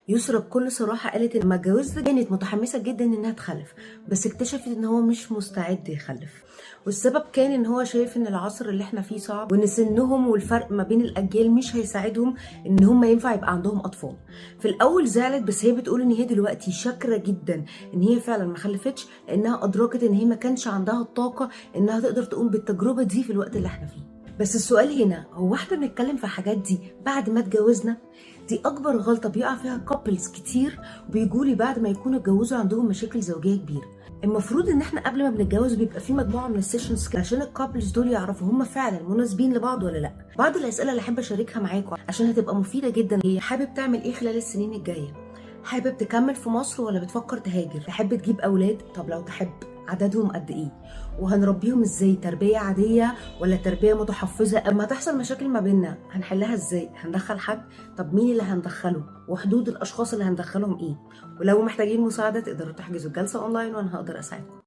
يسرا بكل صراحة قالت إن لما اتجوزت كانت متحمسة جدا إنها تخلف، بس اكتشفت إن هو مش مستعد يخلف، والسبب كان إن هو شايف إن العصر اللي احنا فيه صعب، وإن سنهم والفرق ما بين الأجيال مش هيساعدهم إن هم ينفع يبقى عندهم أطفال. في الأول زعلت، بس هي بتقول إن هي دلوقتي شاكرة جدا إن هي فعلا ما خلفتش، لأنها أدركت إن هي ما كانش عندها الطاقة إنها تقدر تقوم بالتجربة دي في الوقت اللي احنا فيه. بس السؤال هنا، هو احنا بنتكلم في الحاجات دي بعد ما اتجوزنا؟ دي اكبر غلطه بيقع فيها couples كتير بيجولي بعد ما يكونوا اتجوزوا عندهم مشاكل زوجيه كبيره. المفروض ان احنا قبل ما بنتجوز بيبقى في مجموعة من ال sessions عشان ال couples دول يعرفوا هم فعلا مناسبين لبعض ولا لا. بعض الاسئلة اللي احب اشاركها معاكم عشان هتبقى مفيدة جدا هي: حابب تعمل ايه خلال السنين الجايه؟ حابب تكمل في مصر ولا بتفكر تهاجر؟ تحب تجيب اولاد؟ طب لو تحب، عددهم قد ايه؟ وهنربيهم ازاي؟ تربيه عادية ولا تربيه متحفظه؟ اما تحصل مشاكل ما بيننا هنحلها ازاي؟ هندخل حد؟ طب مين اللي هندخله؟ وحدود الاشخاص اللي هندخلهم ايه؟ ولو محتاجين مساعدة تقدروا تحجزوا جلسه اونلاين وانا هقدر اساعدكم.